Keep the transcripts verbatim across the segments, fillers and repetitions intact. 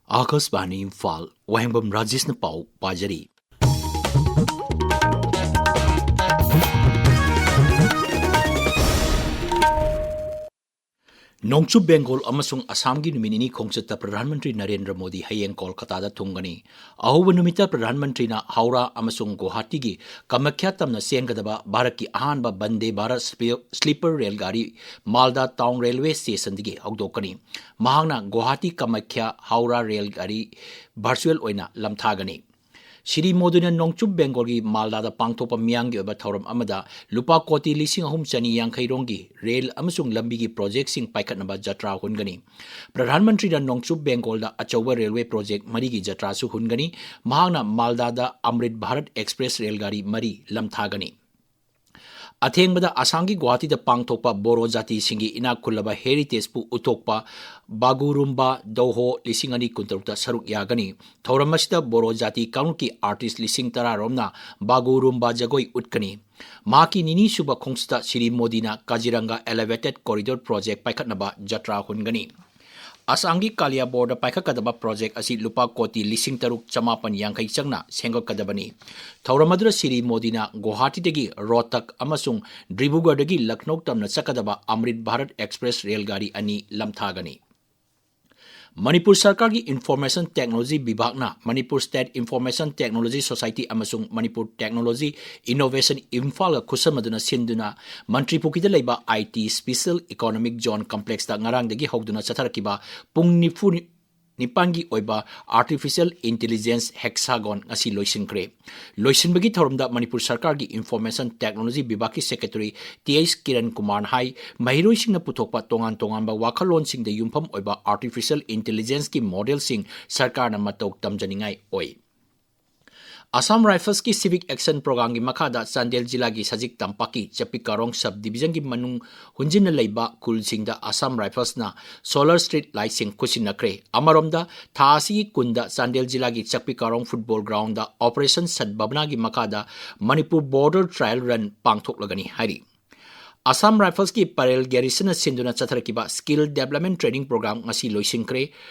ꯑꯥꯀꯥꯁꯕꯥꯅꯤ ꯏꯝꯐꯥꯜ, ꯋꯥꯍꯦꯡꯕꯝ ꯔꯥꯖꯦꯁꯅ ꯄꯥꯎ ꯄꯥꯖꯔꯤ꯫ ꯅꯣꯡꯆꯨꯞ ꯕꯦꯡꯒꯣꯜ ꯑꯃꯁꯨꯡ ꯑꯁꯥꯝꯒꯤ ꯅꯨꯃꯤꯠ ꯅꯤꯅꯤ ꯈꯣꯡꯆꯠꯇ ꯄ꯭ꯔꯙꯥꯟ ꯃꯟꯇ꯭ꯔꯤ ꯅꯔꯦꯟꯗ꯭ꯔ ꯃꯣꯗꯤ ꯍꯌꯦꯡ ꯀꯣꯜꯀꯇꯥꯗ ꯊꯨꯡꯒꯅꯤ꯫ ꯑꯍꯧꯕ ꯅꯨꯃꯤꯠꯇ ꯄ꯭ꯔꯙꯥꯟ ꯃꯟꯇ꯭ꯔꯤꯅ ꯍꯧꯔꯥ ꯑꯃꯁꯨꯡ ꯒꯨꯋꯥꯍꯥꯇꯤꯒꯤ ꯀꯃꯈ꯭ꯌꯥ ꯇꯝꯅ ꯆꯦꯟꯒꯗꯕ ꯚꯥꯔꯠꯀꯤ ꯑꯍꯥꯟꯕ ꯕꯟꯗꯦ ꯚꯥꯔꯠ ꯁ꯭ꯂꯤ-, ꯁ꯭ꯂꯤꯄꯔ ꯔꯦꯜ ꯒꯥꯔꯤ ꯃꯥꯜꯗꯥ ꯇꯥꯎꯟ ꯔꯦꯜꯋꯦ ꯁ꯭ꯇꯦꯁꯟꯗꯒꯤ ꯍꯧꯗꯣꯛꯀꯅꯤ꯫ ꯃꯍꯥꯛꯅ ꯒꯨꯋꯥꯍꯥꯇꯤ ꯀꯃꯈ꯭ꯌꯥ ꯍꯧꯔꯥ ꯔꯦꯜ ꯒꯥꯔꯤ ꯚꯔꯆꯨꯑꯦꯜ ꯑꯣꯏꯅ ꯂꯝꯊꯥꯒꯅꯤ꯫ ꯁ꯭ꯔꯤ ꯃꯣꯗꯤꯅ ꯅꯣꯡꯆꯨꯞ ꯕꯦꯡꯒꯣꯜꯒꯤ ꯃꯥꯜꯗꯥꯗ ꯄꯥꯡꯊꯣꯛꯄ ꯃꯤꯌꯥꯝꯒꯤ ꯑꯣꯏꯕ ꯊꯧꯔꯝ ꯑꯃꯗ ꯂꯨꯄꯥ ꯀꯣꯇꯤ ꯂꯤꯁꯤꯡ ꯑꯍꯨꯝ ꯆꯅꯤ ꯌꯥꯡꯈꯩ ꯔꯣꯝꯒꯤ ꯔꯦꯜ ꯑꯃꯁꯨꯡ ꯂꯝꯕꯤꯒꯤ ꯄ꯭ꯔꯣꯖꯦꯛꯁꯤꯡ ꯄꯥꯏꯈꯠꯅꯕ ꯖꯇ꯭ꯔꯥ ꯍꯨꯟꯒꯅꯤ꯫ ꯄ꯭ꯔꯙꯥꯟ ꯃꯟꯇ꯭ꯔꯤꯅ ꯅꯣꯡꯆꯨꯞ ꯕꯦꯡꯒꯣꯜꯗ ꯑꯆꯧꯕ ꯔꯦꯜꯋꯦ ꯄ꯭ꯔꯣꯖꯦꯛ ꯃꯔꯤꯒꯤ ꯖꯇ꯭ꯔꯥꯁꯨ ꯍꯨꯟꯒꯅꯤ꯫ ꯃꯍꯥꯛꯅ ꯃꯥꯜꯗꯥꯗ ꯑꯃ꯭ꯔꯤꯠ ꯚꯥꯔꯠ ꯑꯦꯛꯁꯄ꯭ꯔꯦꯁ ꯔꯦꯜ ꯒꯥꯔꯤ ꯃꯔꯤ ꯂꯝꯊꯥꯒꯅꯤ꯫ ꯑꯊꯦꯡꯕꯗ ꯑꯁꯥꯝꯒꯤ ꯒꯨꯋꯥꯍꯥꯇꯤꯗ ꯄꯥꯡꯊꯣꯛꯄ ꯕꯣꯔꯣ ꯖꯥꯇꯤꯁꯤꯡꯒꯤ ꯏꯅꯥꯛ ꯈꯨꯜꯂꯕ ꯍꯦꯔꯤꯇꯦꯖꯄꯨ ꯎꯠꯊꯣꯛꯄ ꯕꯥꯒꯨꯔꯨꯝꯕꯥ ꯗꯧꯍꯣ ꯂꯤꯁꯤꯡ ꯑꯅꯤ ꯀꯨꯟꯇꯔꯨꯛꯇ ꯁꯔꯨꯛ ꯌꯥꯒꯅꯤ꯫ ꯊꯧꯔꯝ ꯑꯁꯤꯗ ꯕꯣꯔꯣ ꯖꯥꯇꯤ ꯀꯥꯡꯂꯨꯞꯀꯤ ꯑꯥꯔꯇꯤꯁ ꯂꯤꯁꯤꯡ ꯇꯔꯥ ꯔꯣꯝꯅ ꯕꯥꯒꯨꯔꯨꯝꯕꯥ ꯖꯒꯣꯏ ꯎꯠꯀꯅꯤ꯫ ꯃꯍꯥꯛꯀꯤ ꯅꯤꯅꯤ ꯁꯨꯕ ꯈꯣꯡꯆꯠꯇ ꯁ꯭ꯔꯤ ꯃꯣꯗꯤꯅ ꯀꯥꯖꯤꯔꯪꯒꯥ ꯑꯦꯂꯦꯚꯦꯇꯦꯗ ꯀꯣꯔꯤꯗꯣꯔ ꯄ꯭ꯔꯣꯖꯦꯛ ꯄꯥꯏꯈꯠꯅꯕ ꯖꯇ꯭ꯔꯥ ꯍꯨꯟꯒꯅꯤ꯫ ꯑꯁꯥꯝꯒꯤ ꯀꯥꯂꯤꯌꯥꯕꯣꯔꯗ ꯄꯥꯏꯈꯠꯀꯗꯕ ꯄ꯭ꯔꯣꯖꯦꯛ ꯑꯁꯤ ꯂꯨꯄꯥ ꯀꯣꯇꯤ ꯂꯤꯁꯤꯡ ꯇꯔꯨꯛ ꯆꯃꯥꯄꯟ ꯌꯥꯡꯈꯩ ꯆꯪꯅ ꯁꯦꯝꯒꯠꯀꯗꯕꯅꯤ꯫ ꯊꯧꯔꯝ ꯑꯗꯨꯗ ꯁ꯭ꯔꯤ ꯃꯣꯗꯤꯅ ꯒꯨꯋꯥꯍꯥꯇꯤꯗꯒꯤ ꯔꯣꯍꯇꯛ ꯑꯃꯁꯨꯡ ꯗ꯭ꯔꯤꯕꯨꯒꯔꯗꯒꯤ ꯂꯈꯅꯧ ꯇꯝꯅ ꯆꯠꯀꯗꯕ ꯑꯃ꯭ꯔꯤꯠ ꯚꯥꯔꯠ ꯑꯦꯛꯁꯄ꯭ꯔꯦꯁ ꯔꯦꯜ ꯒꯥꯔꯤ ꯑꯅꯤ ꯂꯝꯊꯥꯒꯅꯤ꯫ ꯃꯅꯤꯄꯨꯔ ꯁꯔꯀꯥꯔꯒꯤ ꯏꯟꯐꯣꯔꯃꯦꯁꯟ ꯇꯦꯛꯅꯣꯂꯣꯖꯤ ꯕꯤꯚꯥꯒꯅ Manipur state information technology society ꯑꯃꯁꯨꯡ ꯃꯅꯤꯄꯨꯔ ꯇꯦꯛꯅꯣꯂꯣꯖꯤ ꯏꯅꯣꯚꯦꯁꯟ ꯏꯝꯐꯥꯜꯒ ꯈꯨꯠꯁꯝꯅꯗꯨꯅ ꯁꯤꯟꯗꯨꯅ ꯃꯟꯇ꯭ꯔꯤ ꯄꯨꯈ꯭ꯔꯤꯗ ꯂꯩꯕ I T special economic zone ꯀꯝꯄ꯭ꯂꯦꯛꯁꯇ ꯉꯔꯥꯡꯗꯒꯤ ꯍꯧꯗꯨꯅ ꯆꯠꯊꯔꯛꯈꯤꯕ ꯄꯨꯡ ꯅꯤꯐꯨ ꯅꯤꯄꯥꯟꯒꯤ ꯑꯣꯏꯕ ꯑꯥꯔꯇꯤꯐꯤꯁꯤꯌꯦꯜ ꯏꯟꯇꯦꯂꯤꯖꯦꯟꯁ ꯍꯦꯛꯁꯥꯒꯣꯟ ꯉꯁꯤ ꯂꯣꯏꯁꯤꯟꯈ꯭ꯔꯦ꯫ ꯂꯣꯏꯁꯤꯟꯕꯒꯤ ꯊꯧꯔꯝꯗ ꯃꯅꯤꯄꯨꯔ ꯁꯔꯀꯥꯔꯒꯤ ꯏꯟꯐꯣꯔꯃꯦꯁꯟ ꯇꯦꯛꯅꯣꯂꯣꯖꯤ ꯕꯤꯚꯥꯒꯀꯤ ꯁꯦꯀ꯭ꯔꯦꯇꯔꯤ ꯇꯤ ꯑꯩꯆ ꯀꯤꯔꯟ ꯀꯨꯃꯥꯔꯅ ꯍꯥꯏ, ꯃꯍꯩꯔꯣꯏꯁꯤꯡꯅ ꯄꯨꯊꯣꯛꯄ ꯇꯣꯉꯥꯟ ꯇꯣꯉꯥꯟꯕ ꯋꯥꯈꯜꯂꯣꯟꯁꯤꯡꯗ ꯌꯨꯝꯐꯝ ꯑꯣꯏꯕ ꯑꯥꯔꯇꯤꯐꯤꯁꯤꯌꯦꯜ ꯏꯟꯇꯦꯂꯤꯖꯦꯟꯁꯀꯤ ꯃꯣꯗꯦꯜꯁꯤꯡ ꯁꯔꯀꯥꯔꯅ ꯃꯇꯧ ꯇꯝꯖꯅꯤꯡꯉꯥꯏ ꯑꯣꯏ꯫ ꯑꯁꯥꯝ ꯔꯥꯏꯐꯜꯁꯀꯤ ꯁꯤꯚꯤꯛ ꯑꯦꯛꯁꯟ ꯄ꯭ꯔꯣꯒ꯭ꯔꯥꯝꯒꯤ ꯃꯈꯥꯗ ꯆꯥꯟꯗꯦꯜ ꯖꯤꯂꯥꯒꯤ ꯁꯖꯤꯛ ꯇꯝꯄꯥꯛꯀꯤ ꯆꯄꯤꯀꯥꯔꯣꯡ ꯁꯕ ꯗꯤꯚꯤꯖꯟꯒꯤ ꯃꯅꯨꯡ ꯍꯨꯟꯖꯤꯟꯅ ꯂꯩꯕ ꯈꯨꯜꯁꯤꯡꯗ ꯑꯁꯥꯝ ꯔꯥꯏꯐꯜꯁꯅ ꯁꯣꯂꯔ ꯁ꯭ꯇ꯭ꯔꯤꯠ ꯂꯥꯏꯠꯁꯤꯡ ꯈꯨꯠꯁꯤꯟꯅꯈ꯭ꯔꯦ꯫ ꯑꯃꯔꯣꯝꯗ, ꯊꯥ ꯑꯁꯤꯒꯤ ꯀꯨꯟꯗ ꯆꯥꯟꯗꯦꯜ ꯖꯤꯂꯥꯒꯤ ꯆꯛꯄꯤꯀꯥꯔꯣꯡ ꯐꯨꯠꯕꯣꯜ ꯒ꯭ꯔꯥꯎꯟꯗ ꯑꯣꯄꯔꯦꯁꯟ ꯁꯗꯚꯥꯕꯅꯥꯒꯤ ꯃꯈꯥꯗ ꯃꯅꯤꯄꯨꯔ ꯕꯣꯔꯗꯔ ꯇ꯭ꯔꯥꯌꯦꯜ ꯔꯟ ꯄꯥꯡꯊꯣꯛꯂꯒꯅꯤ ꯍꯥꯏꯔꯤ꯫ ꯑꯁꯥꯝ ꯔꯥꯏꯐꯜꯁꯀꯤ ꯄꯔꯦꯜ ꯒꯦꯔꯤꯁꯟꯅ ꯁꯤꯟꯗꯨꯅ ꯆꯠꯊꯔꯛꯈꯤꯕ ꯁ꯭ꯀꯤꯜ ꯗꯦꯕꯂꯞꯃꯦꯟ ꯇ꯭ꯔꯦꯅꯤꯡ ꯄ꯭ꯔꯣꯒ꯭ꯔꯥꯝ ꯉꯁꯤ ꯂꯣꯏꯁꯤꯟꯈ꯭ꯔꯦ꯫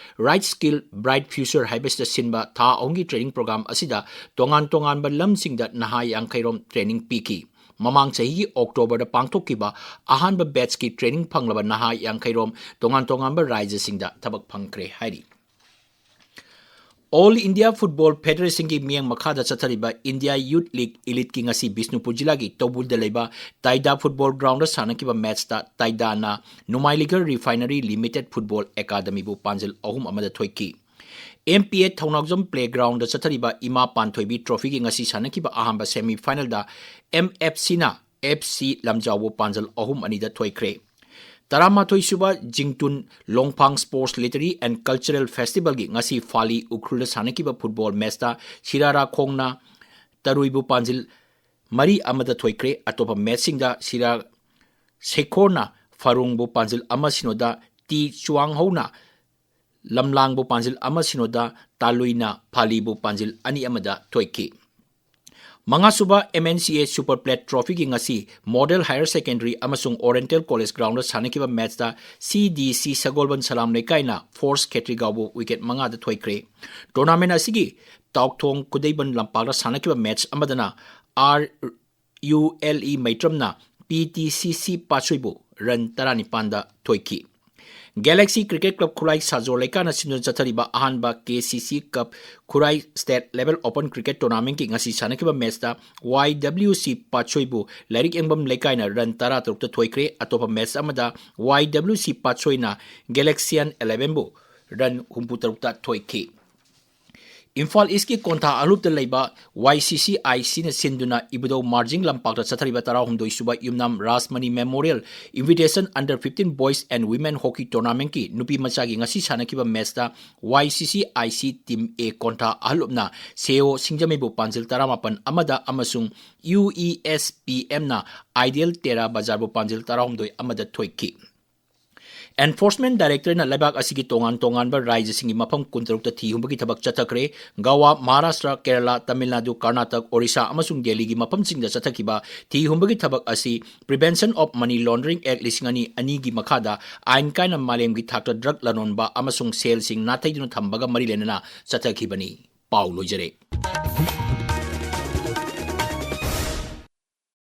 ꯔꯥꯏꯠ ꯁ꯭ꯀꯤꯜ, ꯕ꯭ꯔꯥꯏꯠ ꯐ꯭ꯌꯨꯆꯔ ꯍꯥꯏꯕꯁꯤꯗ ꯁꯤꯟꯕ ꯊꯥ ꯑꯍꯨꯝꯒꯤ ꯇ꯭ꯔꯦꯅꯤꯡ ꯄ꯭ꯔꯣꯒ꯭ꯔꯥꯝ ꯑꯁꯤꯗ ꯇꯣꯉꯥꯟ ꯇꯣꯉꯥꯟꯕ ꯂꯝꯁꯤꯡꯗ ꯅꯍꯥ ꯌꯥꯡꯈꯩ ꯔꯣꯝ ꯇ꯭ꯔꯦꯅꯤꯡ ꯄꯤꯈꯤ꯫ ꯃꯃꯥꯡ ꯆꯍꯤꯒꯤ ꯑꯣꯛꯇꯣꯕꯔꯗ ꯄꯥꯡꯊꯣꯛꯈꯤꯕ ꯑꯍꯥꯟꯕ ꯕꯦꯠꯁꯀꯤ ꯇ꯭ꯔꯦꯅꯤꯡ ꯐꯪꯂꯕ ꯅꯍꯥ ꯌꯥꯡꯈꯩ ꯔꯣꯝ ꯇꯣꯉꯥꯟ ꯇꯣꯉꯥꯟꯕ ꯔꯥꯏꯖ꯭ꯌꯁꯤꯡꯗ ꯊꯕꯛ ꯐꯪꯈ꯭ꯔꯦ ꯍꯥꯏꯔꯤ꯫ ꯑꯣꯜ ꯏꯟꯗꯤꯌꯥ ꯐꯨꯠꯕꯣꯜ ꯐꯦꯗꯔꯦꯁꯟꯒꯤ ꯃꯤꯠꯌꯦꯡ ꯃꯈꯥꯗ ꯆꯠꯊꯔꯤꯕ ꯏꯟꯗꯤꯌꯥ ꯌꯨꯠ ꯂꯤꯒ ꯏꯂꯤꯠꯀꯤ ꯉꯁꯤ ꯕꯤꯁꯅꯨꯄꯨꯔ ꯖꯤꯂꯥꯒꯤ ꯇꯧꯕꯨꯜꯗ ꯂꯩꯕ ꯇꯥꯏꯗꯥ ꯐꯨꯠꯕꯣꯜ ꯒ꯭ꯔꯥꯎꯟꯗ ꯁꯥꯟꯅꯈꯤꯕ ꯃꯦꯠꯁꯇ ꯇꯥꯏꯗꯥꯅ ꯅꯨꯃꯥꯏꯂꯤꯒꯔ ꯔꯤꯐꯥꯏꯅꯔꯤ ꯂꯤꯃꯤꯇꯦꯗ ꯐꯨꯠꯕꯣꯜ ꯑꯦꯀꯥꯗꯃꯤꯕꯨ ꯄꯥꯟꯖꯜ ꯑꯍꯨꯝ ꯑꯃꯗ ꯊꯣꯏꯈꯤ꯫ ꯑꯦꯝ ꯄꯤ ꯑꯦ ꯊꯧꯅꯥꯎꯖꯝ ꯄ꯭ꯂꯦ ꯒ꯭ꯔꯥꯎꯟꯗ ꯆꯠꯊꯔꯤꯕ ꯏꯃꯥ ꯄꯥꯟꯊꯣꯏꯕꯤ ꯇ꯭ꯔꯣꯐꯤꯒꯤ ꯉꯁꯤ ꯁꯥꯟꯅꯈꯤꯕ ꯑꯍꯥꯟꯕ ꯁꯦꯃꯤ ꯐꯥꯏꯅꯦꯜꯗ ꯑꯦꯝ ꯑꯦꯐ ꯁꯤꯅ ꯑꯦꯐ ꯁꯤ ꯂꯝꯖꯥꯎꯕꯨ ꯄꯥꯟꯖꯜ ꯑꯍꯨꯝ ꯑꯅꯤꯗ ꯊꯣꯏꯈ꯭ꯔꯦ꯫ ꯇꯔꯥꯃꯥꯊꯣꯏ ꯁꯨꯕ ꯖꯤꯡꯇꯨꯟ ꯂꯣꯡꯐꯥꯡ ꯁ꯭ꯄꯣꯔꯠꯁ ꯂꯤꯇꯔꯦꯔꯤ ꯑꯦꯟ ꯀꯜꯆꯔꯦꯜ ꯐꯦꯁꯇꯤꯚꯦꯜꯒꯤ ꯉꯁꯤ ꯐꯥꯂꯤ ꯎꯈ꯭ꯔꯨꯜꯗ ꯁꯥꯟꯅꯈꯤꯕ ꯐꯨꯠꯕꯣꯜ ꯃꯦꯠꯁꯇ ꯁꯤꯔꯥꯔꯥꯈꯣꯡꯅ ꯇꯔꯨꯏꯕꯨ ꯄꯥꯟꯖꯤꯜ ꯃꯔꯤ ꯑꯃꯗ ꯊꯣꯏꯈ꯭ꯔꯦ꯫ ꯑꯇꯣꯞꯄ ꯃꯦꯠꯁꯁꯤꯡꯗ ꯁꯤꯔꯥ ꯁꯦꯈꯣꯔꯅ ꯐꯥꯔꯨꯡꯕꯨ ꯄꯥꯟꯖꯤꯜ ꯑꯃ ꯁꯤꯅꯣꯗ, ꯇꯤ ꯆꯨꯋꯥꯡꯍꯧꯅ ꯂꯝꯂꯥꯡꯕꯨ ꯄꯥꯟꯖꯤꯜ ꯑꯃ ꯁꯤꯅꯣꯗ, ꯇꯥꯂꯨꯏꯅ ꯐꯥꯂꯤꯕꯨ ꯄꯥꯟꯖꯤꯜ ꯑꯅꯤ ꯑꯃꯗ ꯊꯣꯏꯈꯤ꯫ ꯃꯉꯥꯁꯨꯕ ꯑꯦꯝ ꯑꯦꯟ ꯁꯤ ꯑꯦ ꯁꯨꯄꯔ ꯄ꯭ꯂꯦꯠ ꯇ꯭ꯔꯣꯐꯤꯒꯤ ꯉꯁꯤ ꯃꯣꯗꯦꯜ ꯍꯥꯌꯔ ꯁꯦꯀꯦꯟꯗꯔꯤ ꯑꯃꯁꯨꯡ ꯑꯣꯔꯤꯌꯦꯟꯇꯦꯜ ꯀꯣꯂꯦꯖ ꯒ꯭ꯔꯥꯎꯟꯗ ꯁꯥꯟꯅꯈꯤꯕ ꯃꯦꯠꯁꯇ ꯁꯤ ꯗꯤ ꯁꯤ ꯁꯒꯣꯜꯕꯟ ꯁꯂꯥꯝ ꯂꯩꯀꯥꯏꯅ ꯐꯣꯔꯁ ꯈꯦꯇ꯭ꯔꯤꯒꯥꯎꯕꯨ ꯋꯤꯀꯦꯠ ꯃꯉꯥꯗ ꯊꯣꯏꯈ꯭ꯔꯦ꯫ ꯇꯣꯔꯅꯥꯃꯦꯟ ꯑꯁꯤꯒꯤ ꯇꯥꯎꯊꯣꯡ ꯈꯨꯗꯩꯕꯟ ꯂꯝꯄꯥꯛꯇ ꯁꯥꯟꯅꯈꯤꯕ ꯃꯦꯠꯁ ꯑꯃꯗꯅ ꯑꯥꯔ ꯌꯨ ꯑꯦꯜ ꯏ ꯃꯩꯇ꯭ꯔꯝꯅ ꯄꯤ ꯇꯤ ꯁꯤ ꯁꯤ ꯄꯥꯠꯁꯣꯏꯕꯨ ꯔꯟ ꯇꯔꯥꯅꯤꯄꯥꯟꯗ ꯊꯣꯏꯈꯤ꯫ ꯒꯦꯂꯦꯛꯁꯤ ꯀ꯭ꯔꯤꯀꯦꯠ ꯀ꯭ꯂꯕ ꯈꯨꯔꯥꯏ ꯁꯥꯖꯣꯔ ꯂꯩꯀꯥꯏꯅ ꯁꯤꯟꯗꯨꯅ ꯆꯠꯊꯔꯤꯕ ꯑꯍꯥꯟꯕ ꯀꯦ ꯁꯤ ꯁꯤ ꯀꯞ ꯈꯨꯔꯥꯏ ꯁ꯭ꯇꯦꯠ ꯂꯦꯚꯦꯜ ꯑꯣꯄꯟ ꯀ꯭ꯔꯤꯀꯦꯠ ꯇꯣꯔꯅꯥꯃꯦꯟꯒꯤ ꯉꯁꯤ ꯁꯥꯟꯅꯈꯤꯕ ꯃꯦꯠꯁꯇ ꯋꯥꯏ ꯗꯕ꯭ꯂꯤꯎ ꯁꯤ ꯄꯥꯠꯁꯣꯏꯕꯨ ꯂꯥꯏꯔꯤꯛ ꯌꯦꯡꯕꯝ ꯂꯩꯀꯥꯏꯅ ꯔꯟ ꯇꯔꯥ ꯇꯔꯨꯛꯇ ꯊꯣꯏꯈ꯭ꯔꯦ꯫ ꯑꯇꯣꯞꯄ ꯃꯦꯠꯁ ꯑꯃꯗ ꯋꯥꯏ ꯗꯕ꯭ꯂꯤꯎ ꯁꯤ ꯄꯥꯠꯁꯣꯏꯅ ꯒꯦꯂꯦꯛꯁꯤꯌꯥꯟ ꯑꯦꯂꯦꯚꯦꯟꯕꯨ ꯔꯟ ꯍꯨꯝꯐꯨ ꯇꯔꯨꯛꯇ ꯊꯣꯏꯈꯤ꯫ ꯏꯝꯐꯥꯜ ꯏꯁꯀꯤ ꯀꯣꯟꯊꯥ ꯑꯍꯜꯂꯨꯞꯇ ꯂꯩꯕ ꯋꯥꯏ ꯁꯤ ꯁꯤ ꯑꯥꯏ ꯁꯤꯅ ꯁꯤꯟꯗꯨꯅ ꯏꯕꯨꯙꯧ ꯃꯥꯔꯖꯤꯡ ꯂꯝꯄꯥꯛꯇ ꯆꯠꯊꯔꯤꯕ ꯇꯔꯥꯍꯨꯝꯗꯣꯏ ꯁꯨꯕ Yumnam Rajmani memorial invitation under fifteen boys and women hockey ꯇꯣꯔꯅꯥꯃꯦꯟꯠꯀꯤ ꯅꯨꯄꯤ ꯃꯆꯥꯒꯤ ꯉꯁꯤ ꯁꯥꯟꯅꯈꯤꯕ ꯃꯦꯠꯁꯇ ꯋꯥꯏ ꯁꯤ ꯁꯤ ꯑꯥꯏ ꯁꯤ ꯇꯤꯝ ꯑꯦ ꯀꯣꯟꯊꯥ ꯑꯍꯜꯂꯨꯞꯅ ꯁꯦꯑꯣ ꯁꯤꯡꯖꯃꯩꯕꯨ ꯄꯥꯟꯖꯤꯜ ꯇꯔꯥꯃꯥꯄꯟ ꯑꯃꯗ ꯑꯃꯁꯨꯡ ꯌꯨ ꯏ ꯑꯦꯁ ꯄꯤ ꯑꯦꯝꯅ ꯑꯥꯏꯗꯤꯌꯦꯜ ꯇꯦꯔꯥ ꯕꯖꯥꯔꯕꯨ ꯄꯥꯟꯖꯤꯜ ꯇꯔꯥꯍꯨꯝꯗꯣꯏ ꯑꯃꯗ ꯊꯣꯏꯈꯤ꯫ Enforcement Directorate-ꯅ ꯂꯩꯕꯥꯛ ꯑꯁꯤꯒꯤ ꯇꯣꯉꯥꯟ ꯇꯣꯉꯥꯟꯕ ꯔꯥꯖ꯭ꯌꯁꯤꯡꯒꯤ ꯃꯐꯝ ꯀꯨꯟꯇꯔꯨꯛꯇ ꯊꯤ ꯍꯨꯝꯕꯒꯤ ꯊꯕꯛ ꯆꯠꯊꯈ꯭ꯔꯦ꯫ ꯒꯋꯥ, ꯃꯍꯥꯔꯥꯁꯇ꯭ꯔ, ꯀꯦꯔꯂꯥ, ꯇꯥꯃꯤꯜ ꯅꯥꯗꯨ, ꯀꯔꯅꯥꯇꯛ, ꯑꯣꯔꯤꯁꯥ ꯑꯃꯁꯨꯡ ꯗꯦꯜꯂꯤꯒꯤ ꯃꯐꯝꯁꯤꯡꯗ ꯆꯠꯊꯈꯤꯕ ꯊꯤ ꯍꯨꯝꯕꯒꯤ ꯊꯕꯛ ꯑꯁꯤ Prevention of Money Laundering Act ꯂꯤꯁꯤꯡ ꯑꯅꯤ ꯑꯅꯤꯒꯤ ꯃꯈꯥꯗ ꯑꯥꯏꯟ ꯀꯥꯏꯅ ꯃꯥꯂꯦꯝꯒꯤ ꯊꯥꯛꯇ drug ꯂꯂꯣꯟꯕ ꯑꯃꯁꯨꯡ ꯁꯦꯜꯁꯤꯡ ꯅꯥꯊꯩꯗꯨꯅ ꯊꯝꯕꯒ ꯃꯔꯤ ꯂꯩꯅꯅ ꯆꯠꯊꯈꯤꯕꯅꯤ꯫ ꯄꯥꯎ ꯂꯣꯏꯖꯔꯦ꯫